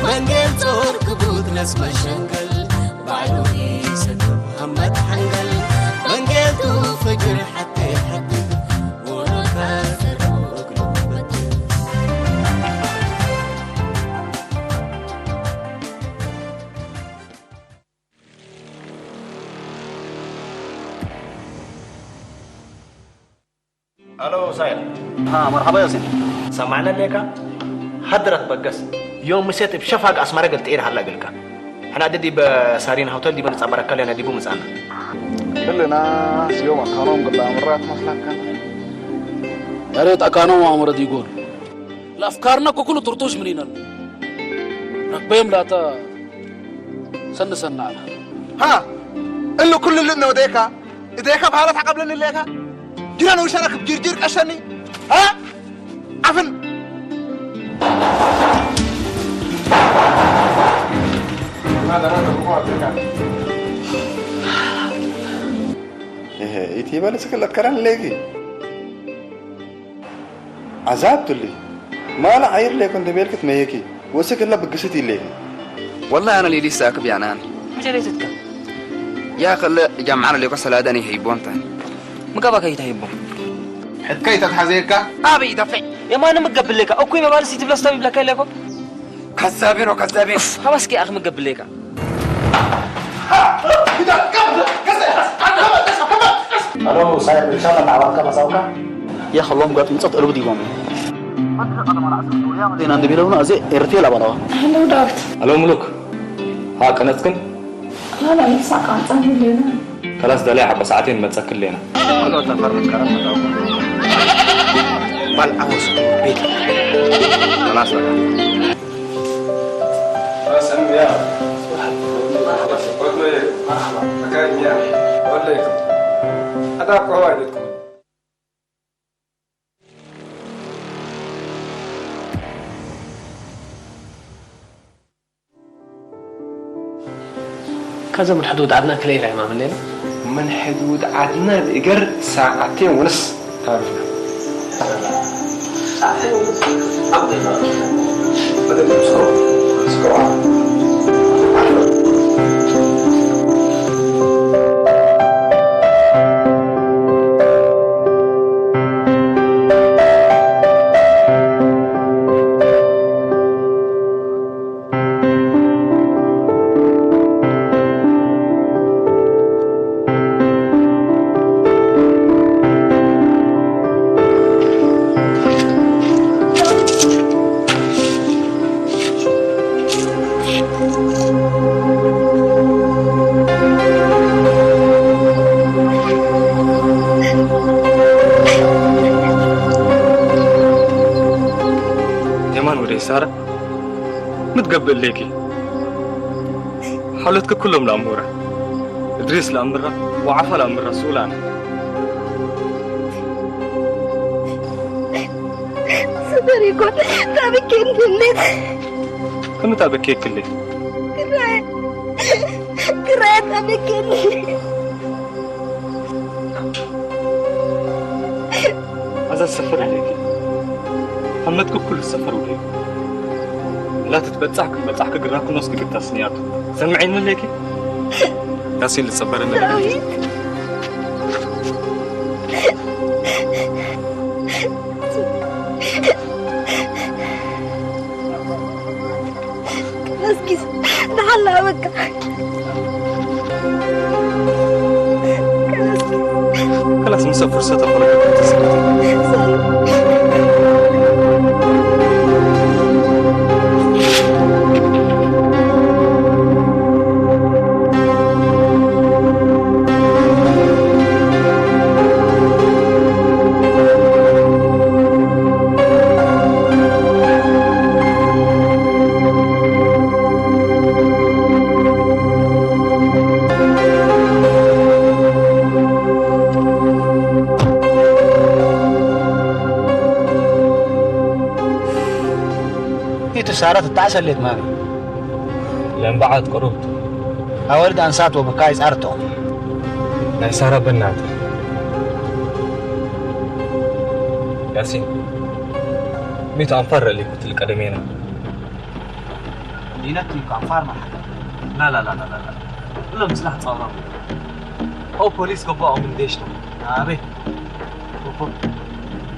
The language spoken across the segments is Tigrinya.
መንጌል ጾር ክቡት ለስመ ሸንገል ባዕሉ ይሰዶ ሃመት ሓንገል መንጌል ቱ ፍጅር ሓቴ ሓቴ ወሮታ ዘሮ እግሩ በትር ኣሎ ሳይል። ሃ መርሓባ ያሲን። ሰማዕና ሌካ? ሃድረት በገስ ዮም ምሴት እብ ሸፋግ ኣስመረ ገልጥዒር ሃላ ገልካ። ሕና ድዲ በሳሪን ሆተል ዲበ ንጸበረካ ሌና ዲቡ ምጻና። ክልና ስዮም ኣካኖም ግላ ምራት መስላካ። ያሬት ኣካኖም ኣምረ ዲጎን ለኣፍካርና ኮኩሉ ጥርጡሽ ምን ይነን ረክበዮም ላታ ሰንሰና ኣላ። ሃ እሉ ኩሉ ልእነ ወደካ እዴካ ባህለት ዓቀብለኒ ሌካ ጅራ ንውሸረክ ጅርጅር ቀሸኒ ሃ ዓፍን ኢቲ በል ስክለት ከረን ሌጊ ዓዛብ ትሊ ማላ ዓይር ሌኮ እንተ ቤልክ ትመየኪ ወስክ እላ ብግስት ኢሌኪ والله أنا ليلي ساكب يعني أنا مجليتك يا خلا جمعنا ليكو سلادة ني هيبون تاني مقابا كي تهيبون ሕድካ ይተትሓዘየካ أبي دفع يا ما أنا مقبل لك أكوي ما بارسي تبلا ستوي بلا كي لكم ከዛቤ ነው ከዛቤ خلاص كي أخ مقبل لك ኣለው ሳይድ ኢንሻላ ተዓባልካ መሳውካ يا خلوهم قاعد مصط قلوب ديهم ዜና እንደሚለውና እዚ ኤርቴል ኣባላዋ Hello ዳዊት ኣለው ምሉክ ها ቀነጽክን ላላ ኢልሳ ቃንጻ ይብለና ከላስ ዳላይ ሓቆ ሰዓቴን መጸክል ሌና ካልኦት ነፈር ምትካራት መታወቁ ባልዓወስ ቤት ከላስ በቃ ከዛ ምን ሕዱድ ዓድና ክለይላ ይማምን ሌና ምን ሕዱድ ዓድና ብእገር ሰዓቴን ወንስ ታሪፍና የማን ወደይ ሳራ ምትገብእ ሌኪ ሓሎትኪ ኩሎም ለኣምሁራ እድሪስ ለኣምራ ወዓፋ ለኣምራ ስኡላና ስበር ይኮን ታብኬ እንድሌት ከምታ በኬክሌ ክራይ ክራይ ታብኬ እንድሌት ኣዛ ዝሰፈር ኢለኪ ኣብ መትክኩል ዝሰፈር ውለዩ እላ ትትበጻሕ ክትበጻሕ ክግራ ክኖስ ክግታ ስንያቱ ሰምዐይኒ ኣለኪ ያሲን ዝጸበረ ነገር መስኪስ ንሓላ በቃ ከላስ ምሰ ፍርሰት ኣኾነ ኢቱ ሳራ ትጣዕሰ ሌት ማሚ ለምባዓት ቅሩብቱ ኣወልድ ኣንሳት ወብካይ ጻርቶ ናይ ሳራ በናት ያሲን፣ ሚቱ አንፋር ለሊ ኩትል ቀደሜና። ዲነት ሚቱ አንፋር ማለት። ላ ላ ላ ላ ላ ላ። ሁሉም ስላህ ጻውራ። ኦ ፖሊስ ገባ ምን ደሽቶ። አቤ። ፖ-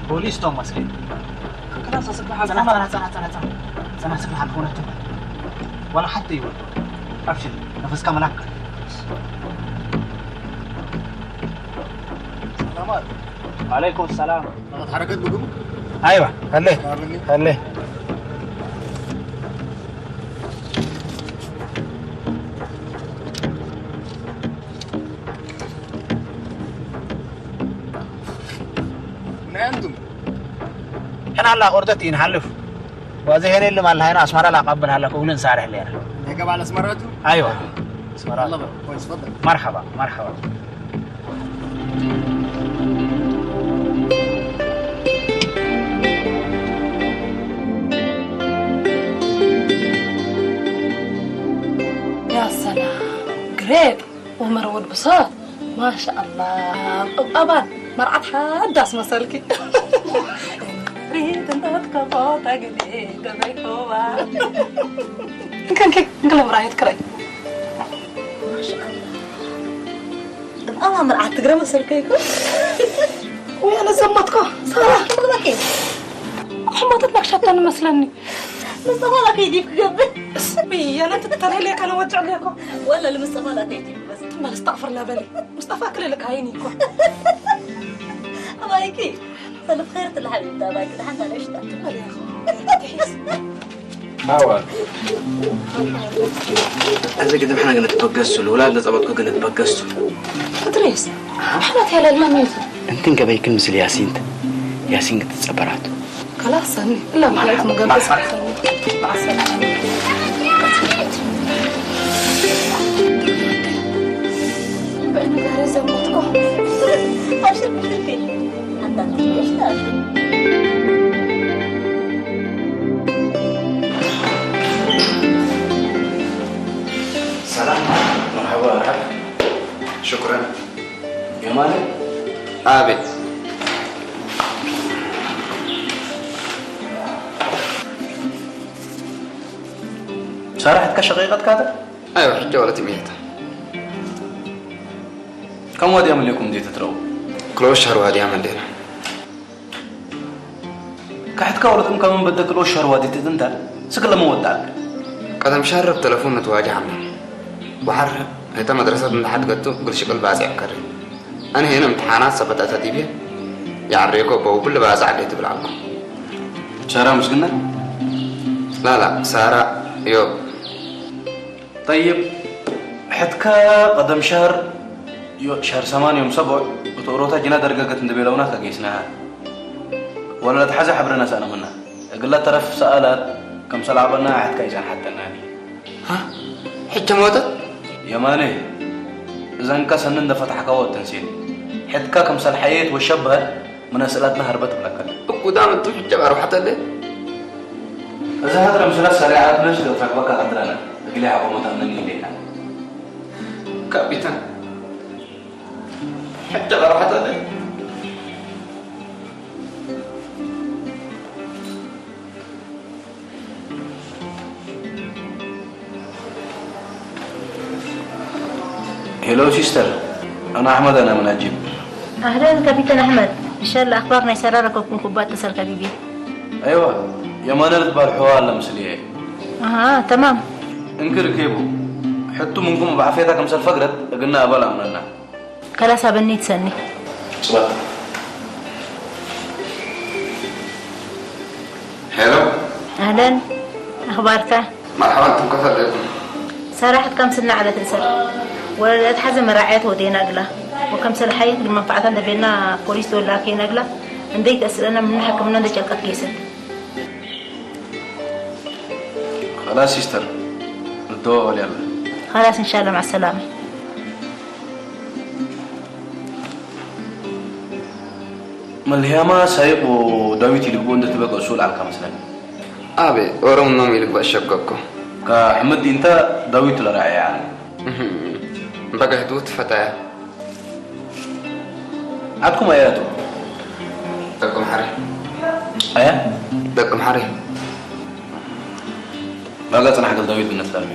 ፖሊስ ቶም መስለኝ። ከከላ ሰስብሐ ጸና ጸና ጸና ጸና ጸና ጸና ስብሐ ሆነቱ። ወላ ሐተ ይወል። አብሽር ነፈስካ መላክ። ሰላማት። አለይኩም ሰላም። ፈቀድ ሐረከት ብግቡ። አይዋ፣ ሀለ፣ ሀለ። ምን አንቱም? ሕና ኣላ ቁርጠት ይንሓልፍ። ዋዘ ሄነ ልም ኣላ ሄና ኣስመራ ላቃብን ሃላ ከውልን ሳርሕ ሌና። يا جماعة الأسمرات؟ አይዋ። ኣስመራ። يلا بقى، كويس، اتفضل. መርሐባ፣ መርሐባ። يا سلام. Great. ዑመር ወድ ብሳት ማሻኣላ። እብ ኣባል መርዓት ሓዳስ መሰልኪ። ሪት እንዳትከፎ ተግኒ ተዘይኮዋ። እንከንከ እንክለ ምራየት ክረይ። ማሻኣላ። እብ ኣባ መርዓት ትግረ መሰልከ ይኮ። ወይ ኣነ ዘመትኮ ሳራ ትብለኪ። ኣሕሞተት ነክሻታ ንመስለኒ። ምስጠፋ ላ ከይዲ ክገብር። እስሚ ያለ ትተለለ ካለ ወጫ ለኮ። ወላ ለምስጠፋ ላ ከይዲ በስ። ትመለስ ተቕፍር ላ በሊ። ሙስጠፋ ክልልክ ሃይኒ እኮ። ኣባይኪ ሰልፍ ኸይር ትልሓል እንዳ ኣባይኪ ደሓን ታለሽታ። ትበል ያኹ። ትሒዝ። ኣዋ። እዚ ግድም ሕና ግን ትበገሱ፣ ልውላድ ለጸበጥኩ ግን ትበገሱ። فتريس. احنا تيلا المميز. እንትን ገበይክን ምስል ያሲንት። ያሲን ክትጸበራቱ። خلاص ሰኒ እላ ማለት መገበስ። መርሓባ። ሰኒ። مع السلامة. በእነ ጋር ዘሞትኮ። አብሽር ብትልኪ። አንዳንድ ትንሽ ታሽ። ሰላም። መርሓባ፣ መርሓባ። ሽኩረን። የማነ? ኣቤት። ሳራ ሕትካ ሸቂቐትካ ዶ? ኣይወ፣ ሕጂ ወለት ሚሄታ። ከም ዋድያ መሌኩም እንዴ ትትረው? ክሎ ሻር ዋድያ መሌና። ካሕትካ ወለትም ከም በደ ክሎ ሻር ዋዲ ትትንታ? ስክለ መወጣ። ቀደም ሻር ብተለፎን ንትዋጂ ሓምና። ወሓር እታ መድረሰት እንዳሓድገቱ ግልሽቅል ባጽዕ ከሪ። ኣነ ሄነ እምትሓናት ሰበጣታ ዲብየ። ያዕሬኮ በውብል ባጽዕ ኣለ ትብል ዓልኩ። ሳራ ምስግና? ላላ፣ ሳራ ዮብ። ጠይብ፣ ሕትካ ቀደም ሻር ዮ-፣ ሻር ሰማን ዮም ሰብዕ፣ እቶ ኦሮታ ጅና ደርገገት እንደ ቤለውና ከጌስናሃ። ወላ ለትሓዘ ሓብረና ሰእነምና። እግላ ተረፍ ሰኣላት ከም ሰላዕበና ሕትካ ይጸንሓተናኒ። ሃ? ሕጂ ሞተት? የማነ፣ እዘንካ ሰኒ እንደ ፈታሕካዎ እተንሴን። ሕትካ ከም ሰልሓየት ወሸበሃል ምነ ስእላትና ሃርበት እብለካ። እኩዳም እንቱ ሕጂ ቀርባሕተለ? እዛ ሃድረ ምስላ ሰሪዓት ነሽ ዘትረክበካ ከድረና። እግሊ ሓቆ ሞታ እነኒ እንዴና። ካፒታን። ሕጂ ቀርባሕተለ? ሄሎ ሲስተር፣ ኣነ ኣሕመድ ኣነ ምን ኣጂብ። ኣህለን ካፒተን ኣሕመድ፣ እንሻላ ኣኽባር ናይ ሰራ ረከብኩም ኩባ እተሰር ከቢቢ። ኣይዋ፣ የማነ ልትባል ሕዋ ኣለ ምስልየ። ኣሃ፣ ተማም። እንክር ኬቡ፣ ሕቱ ምንኩም ብዓፍየታ ከምሰል ፈግረት እግና ኣባል ኣምነና። ከላስ ኣበኒ ትሰኒ። ጽባት። ሄሎ። ኣህለን፣ ኣኽባርካ? መርሓባ፣ ኣንቱም ከፈለኩም። ሰራሕት ከም ስና ዓለት ርእሰ ወረዳ ተሓዘ መራዕያት ወዴና እግላ ወከም ሰልሓየት ግን መንፋዕታ እንደቤና ፖሊስ ተወላከ ነግላ እንደይ ተስለና ምን ሕክምና እንደጨልቀት ጌሰት። خلاص ሲስተር፣ ንደዋወል ያለ። خلاص إن شاء الله مع السلامة. መልህያማ ሳይቅ ዳዊት ይልግቦ እንደተበቀሱ ልዓልካ መስለኒ። ኣበይ ኦሮምኖም ይልግበ ሸኮኮ። ከሕመድ እንተ ዳዊት ለራእያ። እህም፣ በገህዱ ትፈታያ። ዓድኩም ኣያቱ? ጠቁም ሓረ። ኣያ ደቂ ምሓረይ። ዳጋ ጽናሕ ገል ዳዊት ብነት ላልሚ።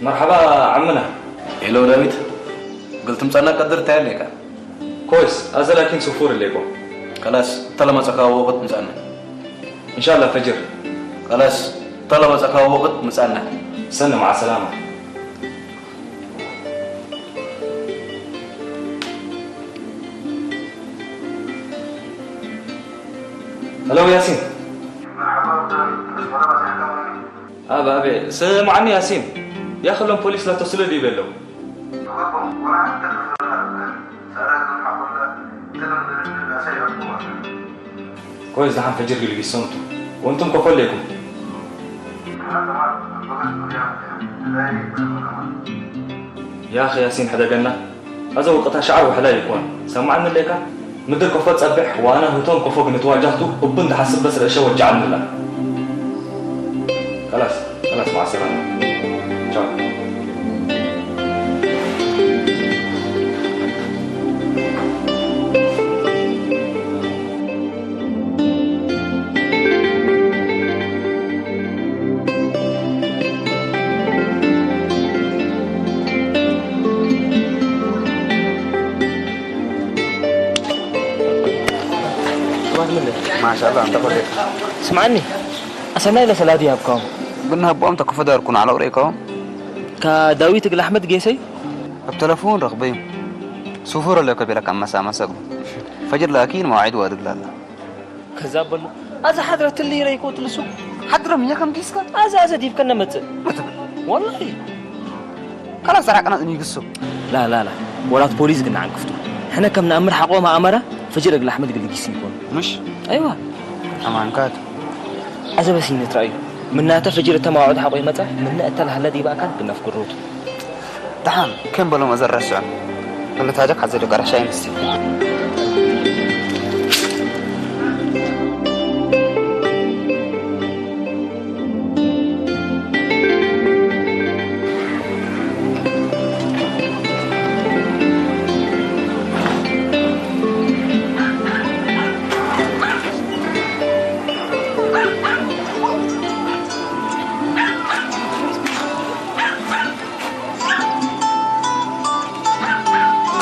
መርሓባ ዓምና። ሄሎ ዳዊት፣ ግል ትምጻና ቀድር እንታይ ኣለካ? ኮይስ፣ ኣዘ ላኪን ስፉር ኣለይኮ። ከላስ፣ ተለማጸካ ወቕት ምጻና። ኢንሻላ ፈጅር። ከላስ፣ ተለማጸካ ወቕት ምጻና። ሰነ፣ መዓ ሰላማ። ሄሎ ያሲን። ኣበ፣ ኣበ፣ ስምዓኒ ያሲን። ያኸሎም ፖሊስ ላተስለ ድዩ በለው? ኮይስ ደሓን ፈጅር ጊዮርጊስ ሰምቱ። ወንቱም ኮፈ ኣለይኩም። ያኽ ያሲን ሕደገና። ኣዘ ውቅታ ሸዓር ውሕላይ ይኮን። ሰማዕኒ ኣለካ? ምድር ኮፎ ጸብሕ ዋና ህቶም ኮፎ ግንትዋጃህቱ እቡ እንድሓስብ በስ ርእሸ ወጃዓልንላ። ከላስ፣ ከላስ፣ መዓ ሰላማ። ቻው። ማሻላ፣ እንተ ኮደት። ስምዓኒ፣ ኣሰናይ ለሰላዲ ያብካም። ብናቦም ተክፈ ዳርኩን ኣለው ሬካው። ከዳዊት እግል ኣሕመድ ጌሰይ? ኣብ ተለፎን ረኽበዩ። ሱፉር ኣለከ ቤለካ መሳ መሰጉ። ፈጅር ላኪን መዋዒድ ዋድግ ላላ። ከዛብ በሉ። ኣዛ ሓድረ ትልይ ረይኮ ትልሱ። ሓድረ ምኛ ከም ጊስካ? ኣዛ፣ ኣዛ ዲብ ከነ መጽእ። ወላሂ። ካላ ሰራቀና ንግሱ። ላ፣ ላ፣ ላ። ወራት ፖሊስ ግን ዓንክፍቱ። ሕነ ከም ንኣምር ሓቆ ማእመራ፣ ፈጅር እግል ኣሕመድ ግል ጊስ ይኮን። ምሽ? ኣይዋ። ኣማንካት። ኣዘ በሲነት ረኣዩ። ምናተ ፈጅር እተማውዕድ ሓቆ ይመጻ፣ ምነ እተልሃለ ዲብ ኣካል ብነፍግሮቱ። ደሓን ከም በሎም ኣዘራስዖም። ክልተ ሃጀክ ሓዘ ዶ ቀረሻ ይንስ።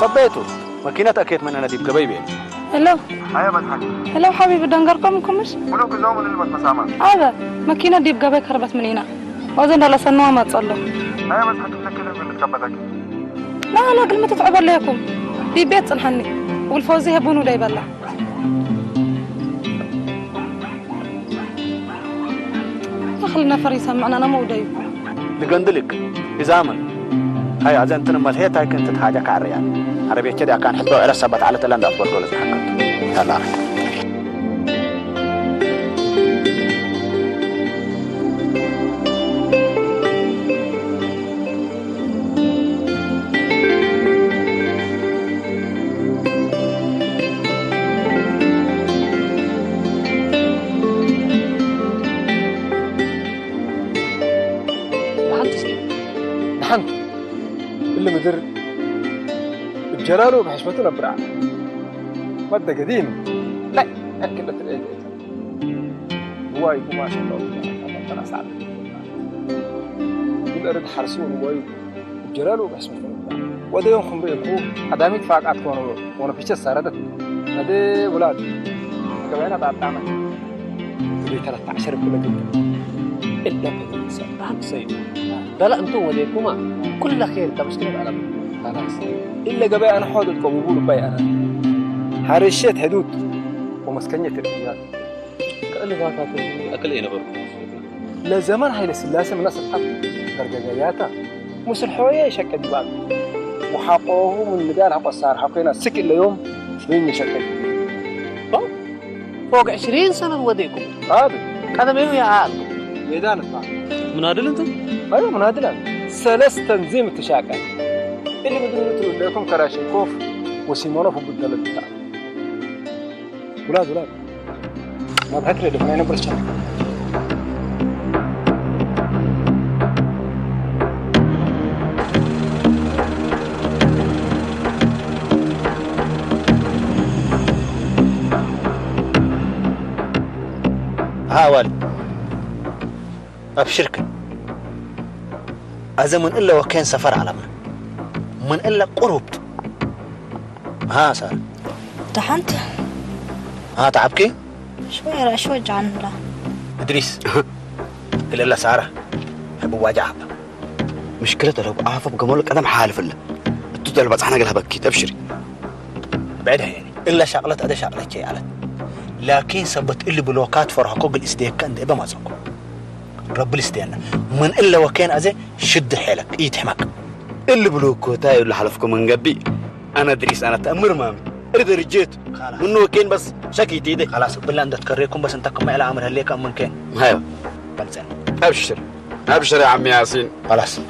ቀበየቱ መኪና ተእከየት መን ነዲብ ገበይ ቤ። ሄሎ። ኣያ መድሓኒ። ሄሎ ሓቢቢ ደንገርኩም ኩምሽ? ብሎ ግዛው ምን ልበት መሳማ። ኣበ መኪና ዲብ ገበይ ከርበት ምን ኢና። ወዘ እንዳለሰንዋ መጸሎ። ኣያ መድሓኒ ለከለ ምን ትቀበለክ? ላ ላ ግልምት ትዕበለኩም። ዲብ ቤት ጽንሓኒ። ውልፎ እዚ ሄቡኑ ደይበላ። ተኽል ነፈር ይሰምዕና ነመውደዩ። ልገንድልክ ይዛምን። ሃይ ኣዘንትን መልሄ ታይክን ትትሃጃ ካርያን። ኣረቤቸ ዲያካን ሕቶ ዕረ ሰባት ዓለት እላ እንዳትበልዶ ለዝሓከት። ተላክ። ብሓንቲ እስኪ፣ ብሓንቲ። እሊ ምድር እብ ጀላሉ እብ ሕሽመቱ ነብርዓ። መደገዲን ናይ ኣክለት ርእየት ንዋይ ጉማሽ ኣለዉ። ተናሳዕ። እብ እርድ ሓርሱ ንዋዩ እብ ጀላሉ እብ ሕሽመቱ ነብርዓ። ወደ ዮም ክምሪ እብኩ ኣዳሚት ፋቃት ኮኑ ወነፍሸት ሳረደት። ኣደ ውላድ ገበያና ጣጣመ። እቤት ተለታ ዓሸር ብለግብ። እለ ብሰ። ብሓንቲ ሰዩ። በላ እንቱ ወዴኩማ ኩላ ኸይር ካብ እስክነት ዓለም። ካላስ። እለ ገበያ ኣነ ሖድ እልቆ ውቡር ባይ ኣነ። ሓርሸት ሕዱድ ወመስከኘት እድያት። ክእልባታት ኣክል የነበርኩ። ለዘመን ኃይለ ሥላሴ ምና ስልጣን በርገገያታ። ምስል ሖየ ሸቀ ዲባል። ወሓቆሁ ምን ንዳል ሓቆ ሳር ሓኮይና ስክ ኢለዮም ስብኝ ሸቀ። ፎቅ ዕሽሪን ሰነን ወደይኩም። ኣብ ቀደመዩ የኣል ሜዳን እታ ምናድል እንትን ኣዮ ምናድላ ሰለስተን ዚም ትሻቀ። እሊ ምድር ትውደኩም ከራሽንኮፍ ወሲሞኖፍ ጉደለትታ። ውላድ ውላድ መብረት ሬዲዮ ናይ ነበር ቻ ها والد. أبشرك. أذا من إلا وكان سفر علمنا. من إلا قربت. ها سارة. تحنت. ها تعبكي؟ شوية رأي شوية جعلنا. إدريس. قل إلا سارة. حب واجع حب. مشكلة لو عافى بقمر لك أنا محالف له. التوتال بس إحنا قلها بكي تبشري. بعدها يعني. إلا شغلة أدا شغلة شيء على. لكن سبت اللي بلوكات فرها كوجل إسديك كان ده بمازوكو. رب الاستيانا. من إلا وكان أزي شد حيلك. إيه تحمك. اللي بلوكو تاي ولا حلفكم من قبي. أنا دريس أنا تأمر مامي. أريد رجيت. خلاص. منو وكين بس شكي تيدي. خلاص. بالله أنت تكريكم بس أنت كم على أمر هليك أم من كين. هايو. بلزن. أبشر. أبشر يا عم ياسين. خلاص.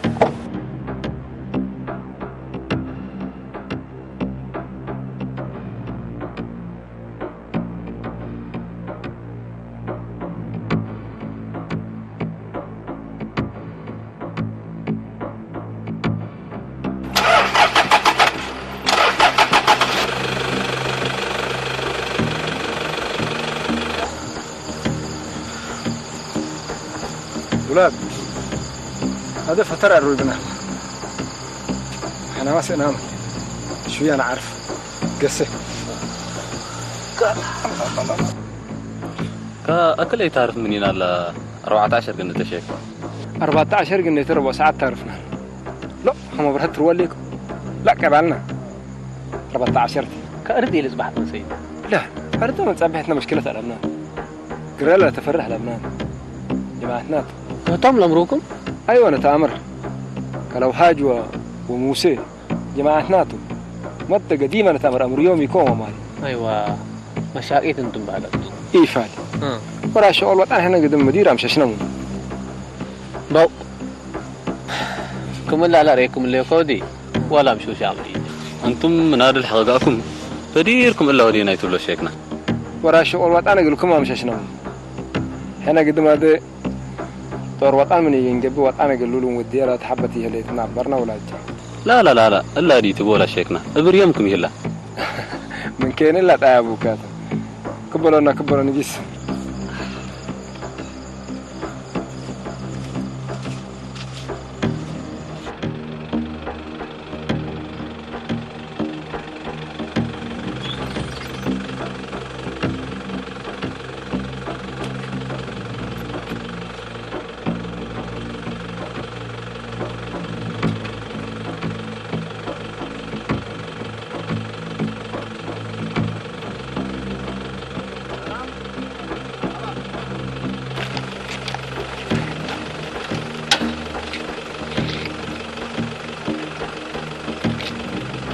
ولاد، هذا فترة الروبنا. احنا ما سئنا شوية نعرف. قسي. كا أكل أي تعرف منين على أربعة عشر قلنا تشيك. أربعة عشر قلنا تربع ساعات تعرفنا. لا، هم برهت رواليكم. لا، كبالنا. أربعة عشر. كأرد يلز بحث نسيت. لا، أرد من صبحتنا مشكلة على أبنان. قريلا تفرح على أبنان. جماعتنا. كهتم لأمركم؟ أيوة، نتأمر. كلو هاج و-، وموسى. جماعتنا. متى قديمة نتأمر أمر يوم يكون ومال. أيوة. مشاكيت أنتم بعد. إيه فال. آه. ورا شغل وطن هنا قدم مدير أمشي شنو؟ بو. كم لا لا ريكم اللي كودي. ولا مشو شامري. أنتم من هذا الحلقة أكم. فديركم إلا ودينا يتولو شيكنا. ورا شغل وطن أقول لكم أمشي شنو؟ هنا قدم هذا طور وطن من ينقب وطن أقول لهم ودي لا تحبتي هلي تنعبرنا ولا جا. لا لا لا لا. إلا دي تبولا شيكنا. إبريمكم يلا. من كين إلا تابوكات. كبلونا كبلونا جيس.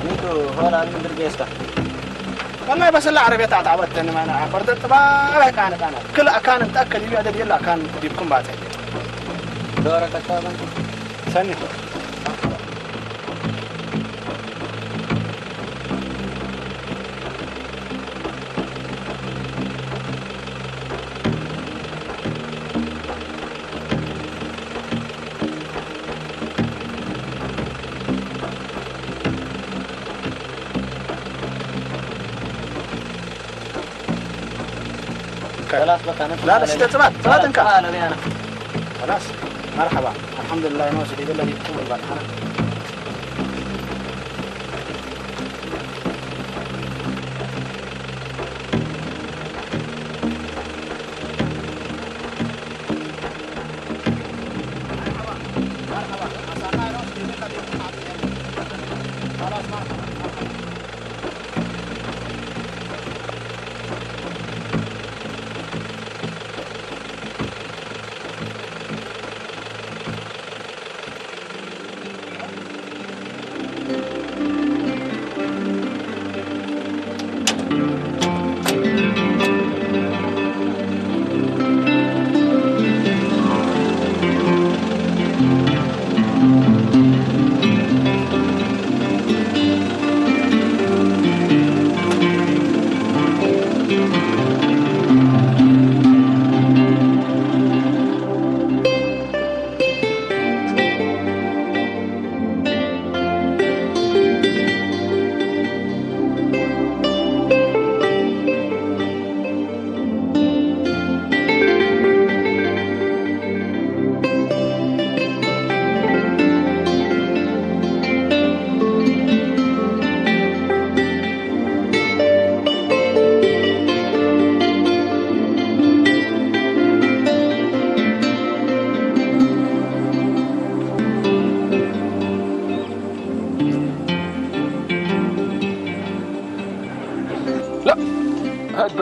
Nitu hola ni bergesta. Wallahi bas la arabiyata ta'abat ni mana barda taba la kana kana. Kul akan ta'akkal yu adad yalla akan dibkum bate. Dora kataban. Sani. خلاص بقى نطلع لا، لا، على ستة سبعة، سبعة انكا. خلاص. مرحبا. الحمد لله، نوصل إلى الذي يكون البلحنة.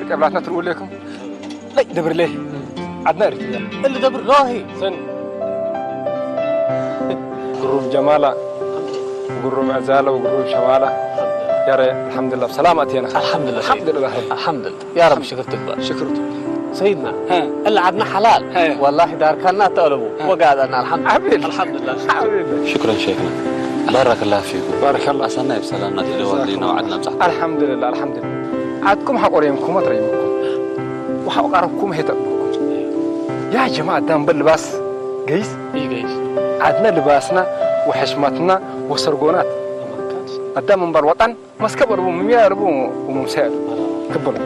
ቀብላትና ትርእዩ ኣለኩም። ለይ ደብር ለይ ዓድና ኤሪትሪያ። اللي دبر لاهي. ሰን ግሩም ጀማላ፣ ግሩም ዕዛለ፣ ግሩም ሸማላ። ያረ ኣልሓምዱሊላህ ብሰላም ኣትየና። ኣልሓምዱሊላህ። ኣልሓምዱሊላህ። ኣልሓምዱሊላህ። يا رب شكر تكبر. ሽክር ትብል። سيدنا. ها. اللي عدنا حلال. ها. والله دار كان تقلبوا. ها. وقعدنا الحمد لله. عبيد. الحمد لله. عبيد. شكرا شيخنا. بارك الله فيكم. بارك الله. ኣሰናይ ብሰላም ናተደዋወልና ወዓድና ብጻሕቲ። ኣልሓምዱሊላህ፣ ኣልሓምዱሊላህ። ዓድኩም ሓቆርየምኩም ኣትረይምኩም። ወሓቆ ቀረብኩም ሄተብኩም። ያ ጀማዓ ዳምበል ልባስ ገይስ? ይገይስ። ዓድና ልባስና ወሐሽማትና ወሰርጎናት። ኣዳም እምበር ወጣን መስከብ ኣልቡ ምምያ ኣልቡ ወሙምሳይ ኣልቡ ክበሉ።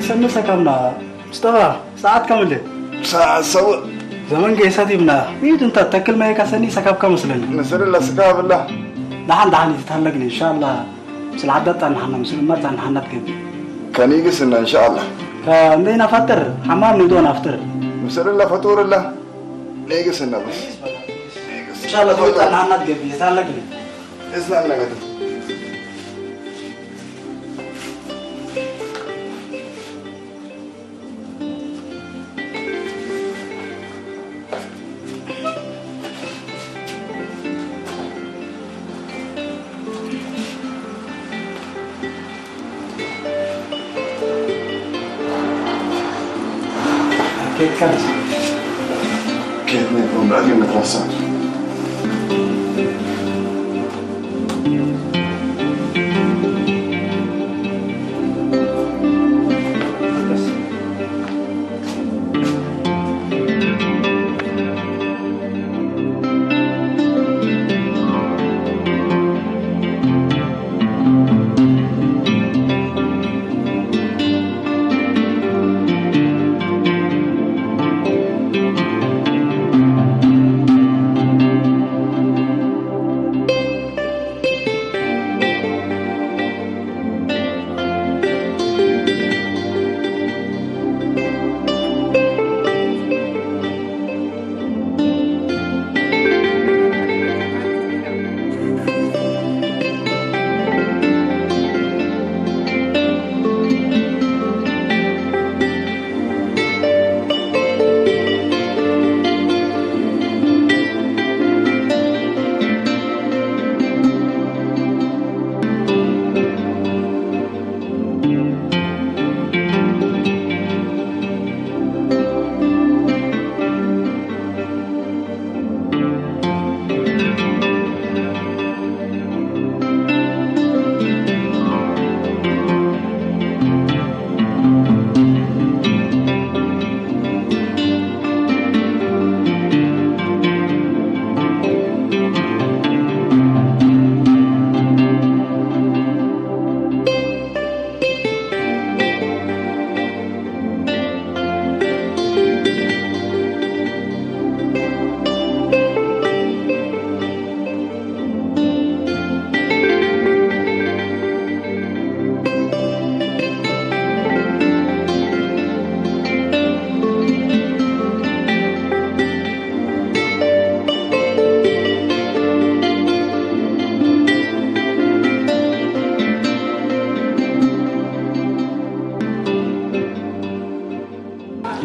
ሰኒ ሰከምና ምስጠፋ ሰዓት ከምልት ሰዓት ሰውእ ዘመን ገይሰት ይብና። ይድ እንተ ተክል ማየካ ሰኒ ሰካብካ መስለኒ። ንስርላ ስካብላ። ደሓን ደሓን ይትታለግኒ ኢንሻላ። ስለ ዓዳት ጻንሓና፣ ምስል እማ ጻንሓና ትገብር። ከኒግስና እንሻኣላ። ከእንደይና ፈጥር፣ ሓማም ንዶ ናፍጥር። ምስል እላ ፈጡር እላ። ኔግስና በስ። እንሻላ ትወጣ ናሃና ትገብር፣ የታለግን። እዝና እናገደ። كيف كانت؟ كيف ما يكون بعد يوم الدراسة؟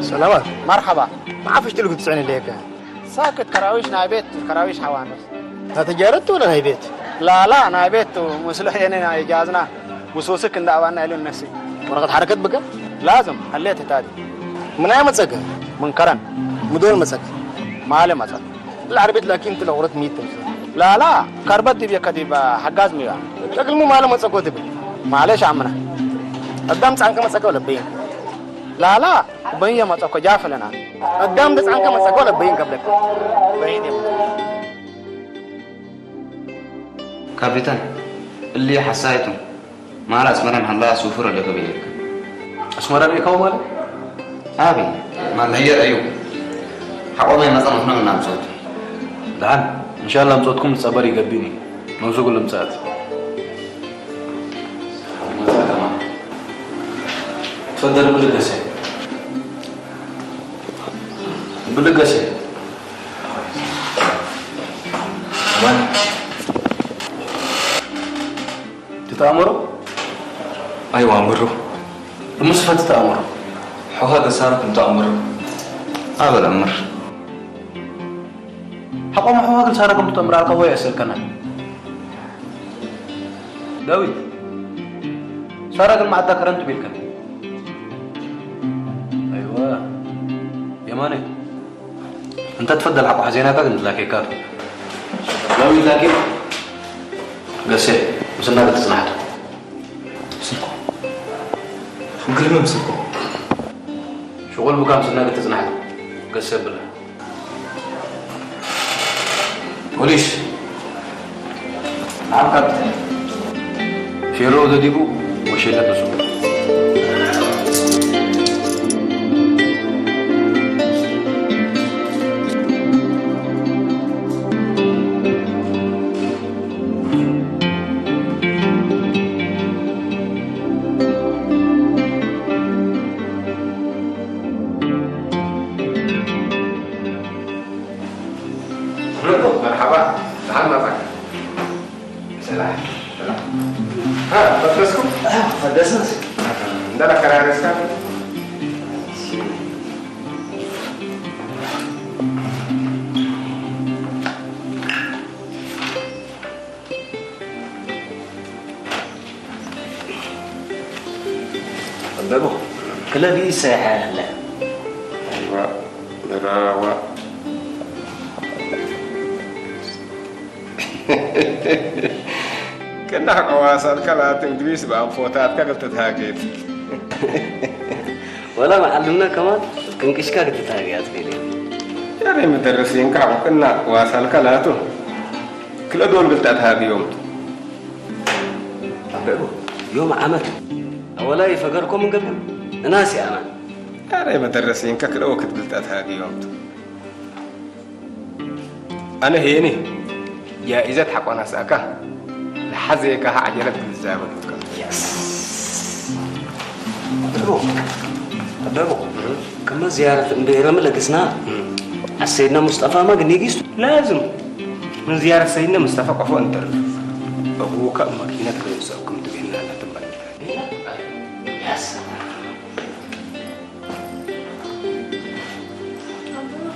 ሰላማት። መርሓባ። መዓፈሽ ትልጉ ትጽዕኒ ለየከ? ሳክት ከራዊሽ ናይ ቤት ከራዊሽ ሓዋኖስ። ናተጃረት ትብለ ናይ ቤት? ላላ ናይ ቤት ምስሎ የኔ ናይ ጃዝና ውስውስክ እንዳኣባና ኢሉ እነሲ። ወረቀት ሓረከት ብከ? ላዝም ኣሌት ታዲ። ምናይ መጸከ? ምን ከረን። ምዶል መጸከ? ማለ መጸከ? العربية لكن تلغرت ميت تمثيل. لا لا، كربت دي بيكا دي با حقاز ميوا. تقل مو ماله مصكو تبي. معلش عمنا. قدام تسعنك مصكو لبين. لا لا، بين يا مصكو جافلنا. قدام تسعنك مصكو لبين قبلك. بين يا مصكو. ካፒታን፣ እሊ ሓሳይቱ ማራ ኣስመራ ንሃላ ሱፍር ኣለቶ በይልካ። ኣስመራ ሪእካዎ ማለት? ኣበይ? ማን ነየር እዩ? ሓቆመ መጸ መፍኖም እናምጸቱ። ደሓን፣ እንሻላ ምጸትኩም ጸበር ይገቢኒ። መንሱ ኩሉ ምጸት። ተፈደል ብልገሰ። ብልገሰ። ማን? ትተኣምሮ? ኣይዋ፣ ምሩ። እምስፈ ትተኣምሮ? ሖኻ ገሳርክ እንተኣምሮ። ኣበል ኣምር። ሓቆም ኣሕዋ ግን ሳራ ከም ትጠምር ኣልካ ወይ ኣሰልከና። ዳዊት፣ ሳራ ግን ማዕዳ ከረን ትቤልከን። ኣይዋ፣ የማነ፣ እንተ ትፈደል ሓቆ ሓዜናካ ግን ዝላኬካ። ዳዊት ላኪ፣ ገሴ፣ ምስና ክትጽናሕቱ። ምስልኩ። ግርም ምስልኩ። ሽቁል ብካ ምስና ክትጽናሕቱ። ገሴ ብላ። ፖሊስ፣ ንዓም ካፒቴን። ፌሮ ደዲቡ ወሸለ ብሱ። መርሓባ፣ ደሓን መጻእካ። ሰላም፣ ሰላም። ሃ፣ ፈደስኩም? ፈደስን። እንዳላ ከራረስካ? በቦ፣ ክለብ ይሰሓለ። ዋ፣ ራዋ። ቅናሕ ቀዋሳልካ ላትን ግሪስ ብኣንፎታትካ ክልተ ተሃገየት። ወላ መዓልምና ከማን ቅንቅሽካ ክትተሃገያ ትኽእል እያ። ያሬ መደረሲንካ ቅናሕ ቀዋሳልካ ላቱ ክለ ዶል ግልጣ ተሃገዮም። ኣበቡ ዮም ዓመት ኣወላይ ፈገርኮም እንገብር እናሲ ኣማን። ያሬ መደረሲንካ ክለ ወክት ግልጣ ተሃገዮም። ኣነ ሄኒ ጃኢዘት ሓቋና ሳእካ ለሓዘየካ ዓጀለት ግንዛበ ዱካ። የስ። ኣበቦ፣ ኣበቦ፣ ቅድመ ዝያረት እምብሄረም ለግስና እም። ኣሰይድና ሙስጠፋ ማግኔጊስ ላዝም ምን ዝያረት ሰይድና ሙስጠፋ ቆፎ እንተር። ኣቡካ እማ ኪነት ከይምሰኩም ትቤና ኣላ ትባል። የስ።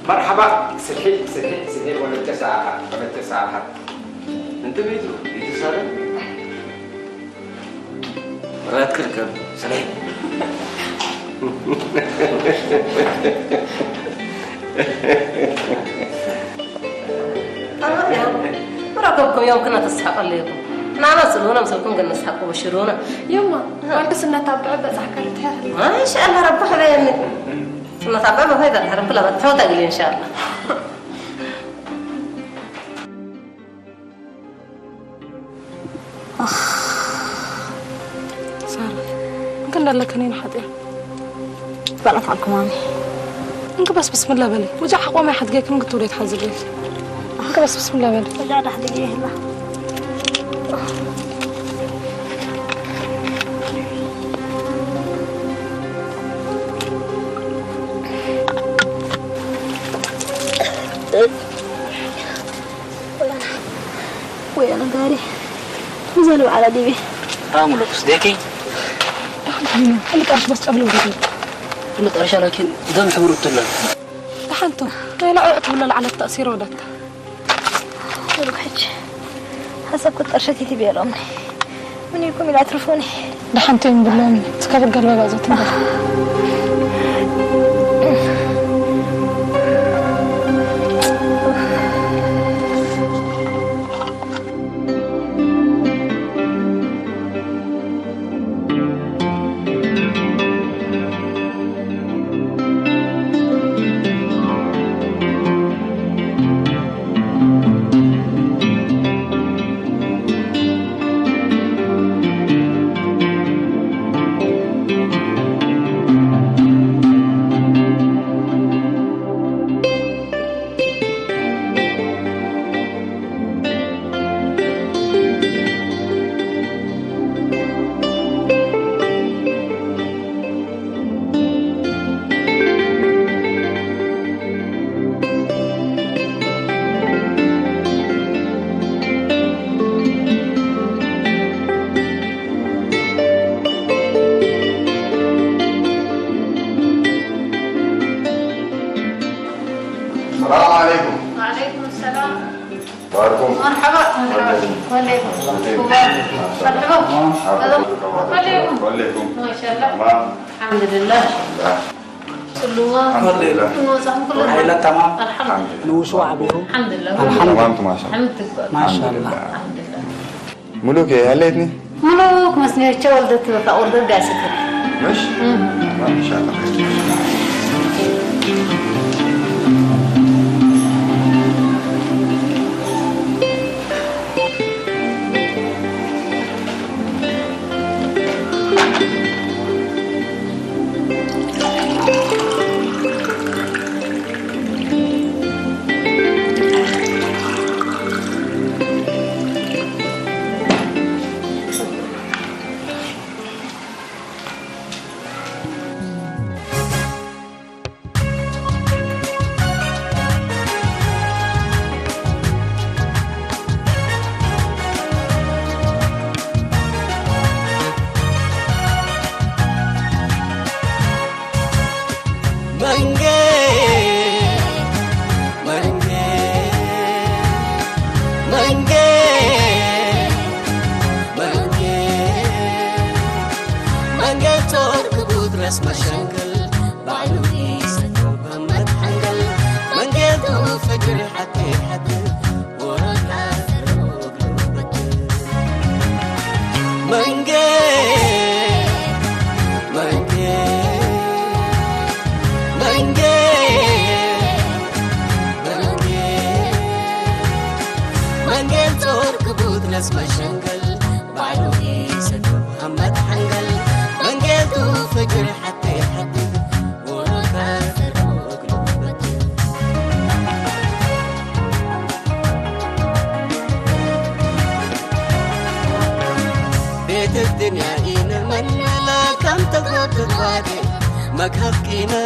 መርሓባ፣ ስልሒ፣ ስልሒ፣ ስልሒ፣ ወለተ ሰዓኻ፣ ወለተ ሰዓኻ። እንተ ቤቱ፣ ቤቱ ሳለ? ምራት ክርከብ፣ ስልሒ። ረከብኩም ዮም ክና ተስሓቀሉ ኢኹም። ናና ስልሁና ምስልኩም ግን ንስሓቁ በሽሩና። የማ፣ ወንድ ስነት ኣብ ብዕበ ዛሕከር ትሕር። ማሻኣላ ረቢ ሕበየኒ። ስነት ኣብ ብዕበ ኸይዳ ድሕር ብላ ተወታ ግሊ ኢንሻኣላ። ሳራ፣ እንከ እንዳለከኒ ንሓጥያ። በላት ዓልኩማሚ። እንከ በስ ብስምላህ በሊ። ወጃ ሓቆም ኣይሓድገክን ክትብሎ ይትሓዝለይ። እንከ በስ ብስምላህ በሊ። ወጃ ዳሕድገ ይህላ። ወይ ኣነ ጋሪ። ብዘሉ በዓላ ዲቤ። ራሙ ለኩስ ዴኪ። ዲኑ፣ እንቃሽ በስ ጨብሎ ወደት። እንቃሽ ላኪን ደም ሕብሩ ትለን። ተሓንቶ፣ ናይ ላዕዕ ትብሎ ለዓለት ተእሲሮ ወደት። ወሉ ሕጂ ሓሳብ ክትጠርሸት ይትብየሎም። ምን ይኩም ኢላ ትርፉኒ። ደሓንቶ እዮም ብሎም፣ እስከ ብገል በባዞት እምበር። ወሌኩም። ወሌኩም። ማሻላ። ኣልሓምዱሊላህ። ጽልዋ። ኣልሓምዱሊላህ። ንወጻኹም ኩሉ። ሓይላት ተማም። ኣልሓምዱሊላህ። ንውሱ ዓቢሩ። ኣልሓምዱሊላህ። ኣልሓምዱሊላህ። ሓምድ ትግባእ። ማሻላ። ኣልሓምዱሊላህ። ሙሉክ፣ ያለትኒ? ሙሉክ መስሚያቸው ወልደት በቃ ኦርደር ጋስክር። مش؟ مم. ما إن شاء الله خير. መንጌ፣ መንጌ፣ መንጌ፣ መንጌ፣ መንጌ ጾር ክቡት ረስ መሸንክል ባዕሉ ይሰተው በመት ሓንገል መንጌ ቱ ፈጅር ሓቴ ሓቴ መንጌ መንጌ መንጌ መንጌ መንጌ ጾር ክቡት ነስ መሸንገል ባዕሉ ይሰግብ ሃመት ሓንገል መንጌቱ ፈጅር ሓቴ ሓቴ ወሮታ ዘርቦ እግሉ በትር ቤት الدنيا إن من لا كم تقرب تقوادي مكهف قيمة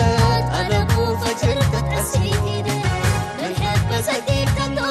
طلبوا فجر تتأسيدي من حب زكي تنو